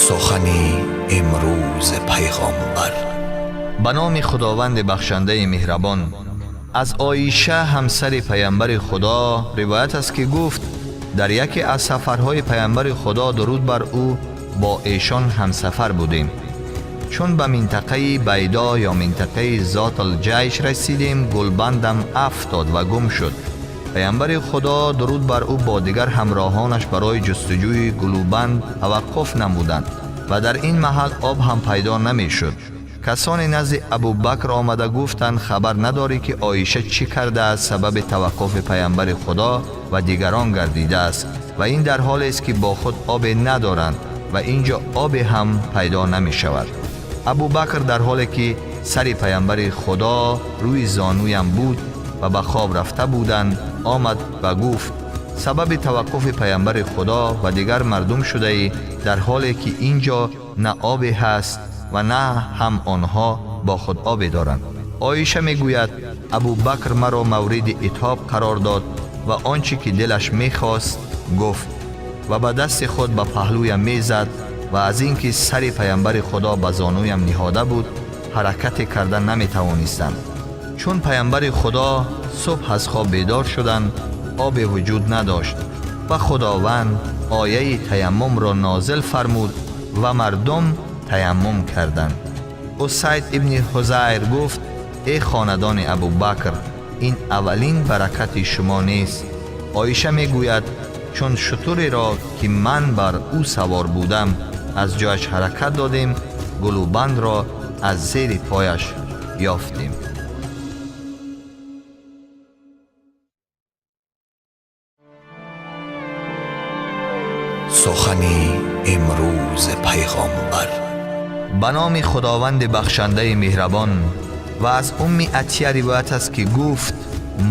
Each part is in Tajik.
Сухани имрӯз пайғамбар. Ба номи Худованди бахшандаи меҳрабон. Аз Оиша ҳамсари паямбари Худо ривоят аст, ки гуфт: дар яке аз сафарҳои паямбари Худо, дуруд бар ӯ, бо эшон ҳамсафар будем. Чун ба минтақаи Байдо ё минтақаи Зоталҷайш расидем, гулбандам афтод ва гум шуд. Паямбари Худо, дуруд бар ӯ, бо дигар ҳамроҳонаш барои ҷустуҷӯи гулӯбанд таваққуф намуданд ва дар ин маҳал об ҳам пайдо намешуд. Касоне назди Абубакр омада гуфтанд: хабар надорӣ, ки Оиша чӣ кардааст, сабаби таваққуфи паямбари Худо ва дигарон гардидааст, ва ин дар ҳолест, ки бо худ обе надоранд ва ин ҷо обе ҳам пайдо намешавад. Абубакр дар ҳоле ки сари паямбари Худо рӯи зонуям буд ва ба хоб рафта буданд, омад ва гуфт: сабаби таваққуфи паямбари Худо ва дигар мардум шудаӣ, дар ҳоле ки ин ҷо на обе ҳаст ва на ҳам онҳо бо худ обе доранд. Оиша мегӯяд: Абубакр маро мавриди итоб қарор дод ва он чӣ ки дилаш мехост гуфт ва ба дасти худ ба паҳлӯям мезад ва аз ин ки сари паямбари Худо ба зонуям ниҳода буд, ҳаракате карда наметавонистам. Чун паямбари Худо субҳ аз хоб бедор шуданд, обе вуҷуд надошт ва Худованд ояи таяммумро нозил фармуд ва мардум таяммум карданд. Усайд ибни Ҳузайр гуфт: эй хонадони Абубакр, ин аввалин баракати шумо нест. Оиша мегӯяд: чун шутуреро, ки ман бар ӯ савор будам, аз ҷояш ҳаракат додем, гулӯбандро аз зери пояш ёфтем. Сухани имрӯз пайғамбар. Ба номи Худованди бахшандаи меҳрабон. Ва аз Умми Атия ривоят аст, ки гуфт: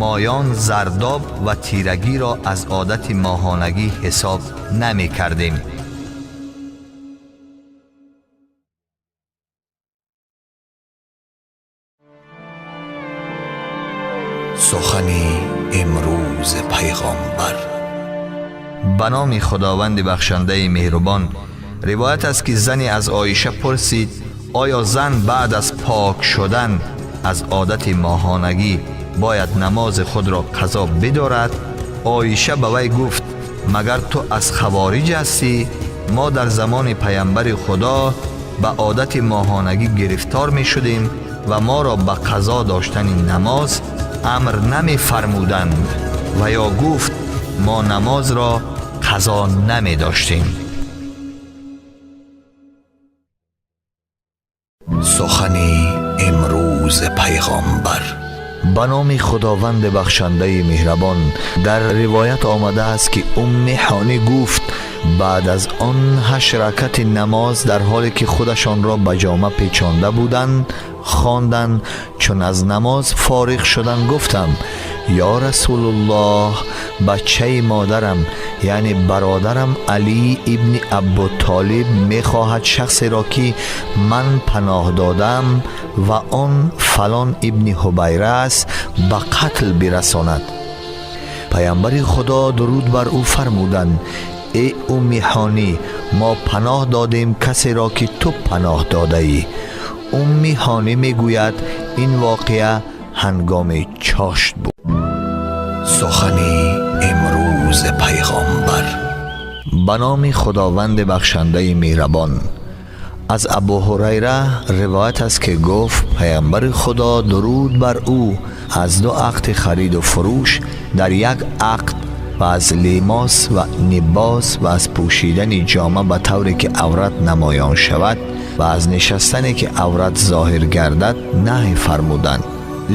моён зардоб ва тирагиро аз одати моҳонагӣ ҳисоб намекардем. Сухани имрӯз пайғамбар. Ба номи Худованди бахшандаи меҳрубон. Ривоят аст, ки зане аз Оиша пурсид: оё зан баъд аз пок шудан аз одати моҳонагӣ бояд намози худро қазо бидорад? Оиша ба вай гуфт: магар ту аз хавориҷ ҳастӣ? Мо дар замони паямбари Худо ба одати моҳонагӣ гирифтор мешудем ва моро ба қазо доштани намоз амр намефармуданд. Ва ё гуфт: мо намозро қазо намедоштем. Сухани имрӯз пайғамбар. Ба номи Худованди бахшандаи меҳрабон. Дар ривоят омадааст, ки Умми Ҳонӣ гуфт: баъд аз он 8 ракати намоз, дар ҳоле ки худашонро ба ҷома печонда буданд, хонданд. Чун аз намоз фориғ шуданд, гуфтам: ё Расулуллоҳ, бачаи модарам, яъне бародарам Алӣ ибни Абутолиб, мехоҳад шахсеро, ки ман паноҳ додам ва он фалон ибни Ҳубайра аст, ба қатл бирасонад. Паямбари Худо, дуруд бар ӯ, фармуданд: эй Умми Ҳонӣ, мо паноҳ додем касеро, ки ту паноҳ додаӣ. Умми Ҳонӣ мегӯяд: ин воқеа ҳангоми чошт буд. Сухани имрӯз пайғамбар. Ба номи Худованди бахшандаи меҳрабон. Аз Абу Ҳурайра ривоят аст, ки гуфт: паямбари Худо, дуруд бар ӯ, аз 2 ақди хариду фурӯш дар як ақд ва аз лимос ва нибос ва аз пӯшидани ҷома ба тавре ки аврат намоён шавад ва аз нишастане ки аврат зоҳир гардад наҳй фармуданд.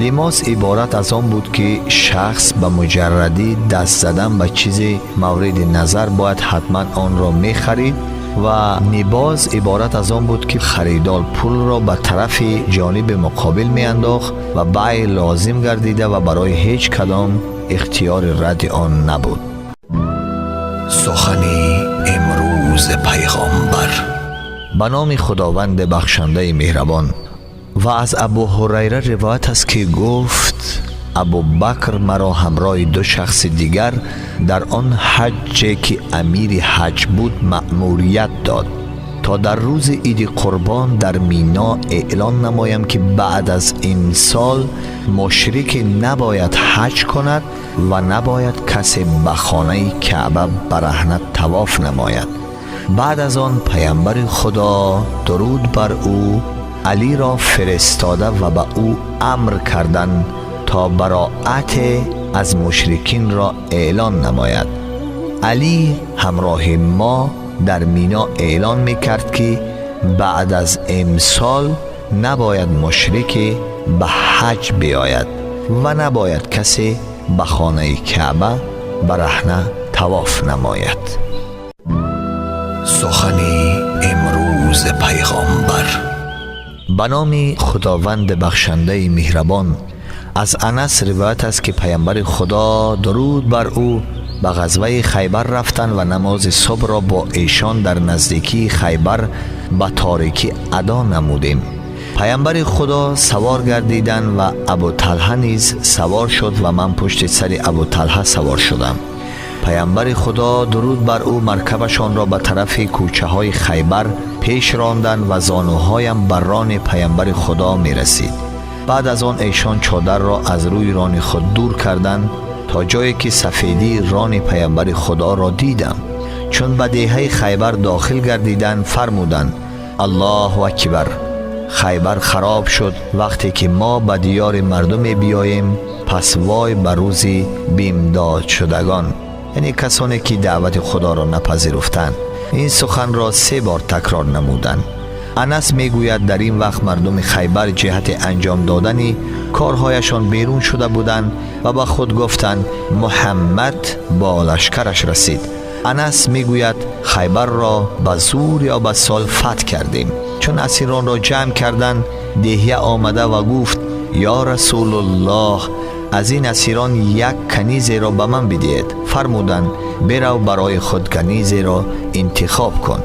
Лимос иборат аз он буд, ки шахс ба муҷаррадӣ даст задан ба чизе мавриди назар бояд ҳатман онро мехарид, ва нибоз иборат аз он буд, ки харидор пулро ба тарафи ҷониби муқобил меандохт ва бай лозим гардида ва барои ҳеҷ кадом ихтиёри радди он набуд. Сухани имрӯз пайғамбар. Ба номи Худованди бахшандаи меҳрабон. Ва аз Абу Ҳурайра ривоят аст, ки гуфт: Абубакр маро ҳамроҳи 2 шахси дигар дар он ҳаҷҷе, ки амири ҳаҷ буд, маъмурият дод. تا در روز عید قربان در مینا اعلان نمایم که بعد از امسال مشرک نباید حج کند و نباید کسی به خانه کعبه برهنه طواف نماید. بعد از آن پیامبر خدا درود بر او علی را فرستاده و به او امر کردند تا براءت از مشرکین را اعلان نماید. علی همراه ما در مینا اعلان میکرد که بعد از امسال نباید مشرک به حج بیاید و نباید کسی به خانه کعبه برهنه طواف نماید. سخنی امروز پیغامبر. به نام خداوند بخشنده مهربان. از انس روایت است که پیامبر خدا درود بر او به غزوه خیبر رفتند و نماز صبح را با ایشان در نزدیکی خیبر به تاریکی ادا نمودیم. پیامبر خدا سوار گردیدند و ابو طلحه نیز سوار شد و من پشت سر ابو طلحه سوار شدم. پیامبر خدا درود بر او مرکبشان را به طرف کوچه های خیبر پیش راندند و زانوهایم بر ران پیامبر خدا می رسید. بعد از آن ایشان چادر را از روی ران خود دور کردند تا جایی که سفیدی ران پیامبر خدا را دیدم. چون به دهه خیبر داخل گردیدند فرمودند: الله اکبر، خیبر خراب شد. وقتی که ما به دیار مردم بیاییم پس وای بر روز بیمداد شدگان، یعنی کسانی که دعوت خدا را نپذیرفتند. این سخن را 3 بار تکرار نمودند. انس میگوید در این وقت مردم خیبر جهت انجام دادن کارهایشان بیرون شده بودند و با خود گفتند محمد با لشکرش رسید. انس میگوید خیبر را به زور یا به سال فتح کردیم. چون اسیران را جمع کردند دهیه آمده و گفت: یا رسول الله، از این اسیران یک کنیزی را به من بدهید. فرمودند: برو برای خود کنیزی را انتخاب کن.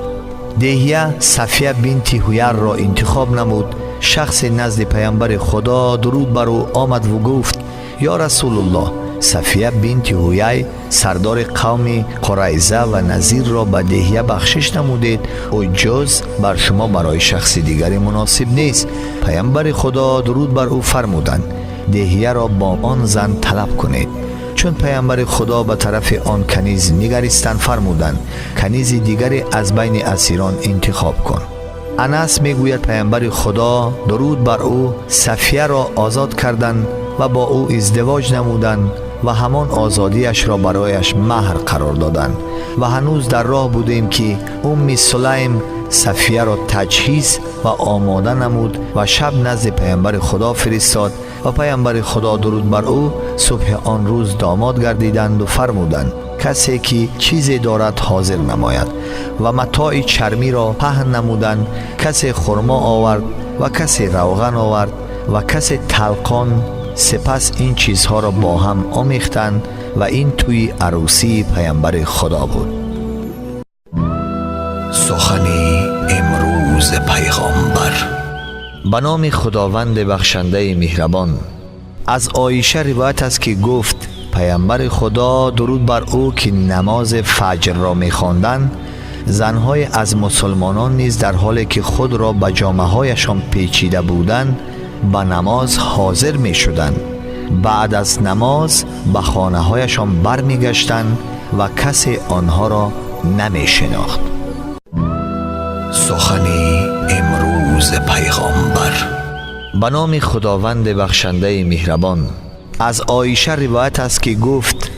دهیه صفیه بنت حیر را انتخاب نمود. شخص نزد پیامبر خدا درود بر او آمد و گفت: یا رسول الله، صفیه بنت حیر سردار قوم قریظه و نظیر را به دهیه بخشش نمودید، او جز بر شما برای شخص دیگری مناسب نیست. پیامبر خدا درود بر او فرمودند: دهیه را با آن زن طلب کنید. چون پیامبر خدا به طرف آن کنیز نگریستند فرمودند: کنیز دیگری از بین اسیران انتخاب کن. انس میگوید پیامبر خدا درود بر او صفیه را آزاد کردند و با او ازدواج نمودند و همان آزادیش را برایش مهر قرار دادند. و هنوز در راه بودیم که ام سلیم صفیه را تجهیز و آماده نمود و شب نزد پیامبر خدا فرستاد و پیامبر خدا درود بر او صبح آن روز داماد گردیدند و فرمودند: کسی که چیزی دارد حاضر نماید. و متاع چرمی را پهن نمودند. کسی خرما آورد و کسی روغن آورد و کسی تلقان. سپس این چیزها را با هم آمیختند و این توی عروسی پیامبر خدا بود. سخنی امروز پیغامبر. به نام خداوند بخشنده مهربان. از عایشه روایت است که گفت: پیامبر خدا درود بر او که نماز فجر را می‌خواندند، زنهای از مسلمانان نیز در حالی که خود را به جامه‌هایشان پیچیده بودند به نماز حاضر می‌شدند. بعد از نماز به خانه‌هایشان برمی‌گشتند و کسی آنها را نمی‌شناخت. سخنی امروز پیغامبر. به نام خداوند بخشنده مهربان. از عایشه روایت است که گفت: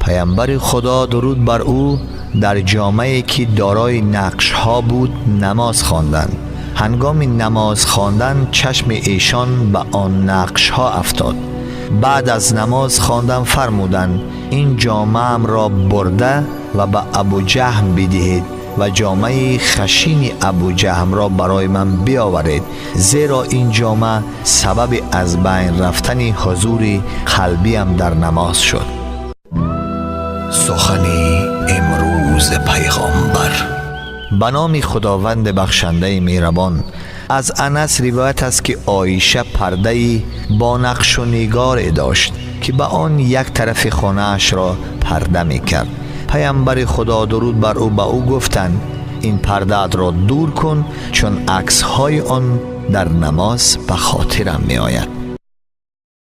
پیامبر خدا درود بر او در جامه‌ای که دارای نقش‌ها بود نماز خواندند. هنگام نماز خواندن چشم ایشان به آن نقش‌ها افتاد. بعد از نماز خواندن فرمودند: این جامه‌ام را برده و به ابو جهم بدهید و جامه خشین ابو جهم را برای من بیاورید، زیرا این جامه سبب از بین رفتن حضور قلبیم در نماز شد. سخنی امروز پیغامبر. به نام خداوند بخشنده مهربان. از انس روایت است که عایشه پرده‌ای با نقش و نگار داشت که به آن یک طرف خانه اش را پرده می‌کرد. پیامبر خدا درود بر او به او گفتند: ин пардаатро дур кун, чун аксҳои он дар намоз ба хотирам меояд.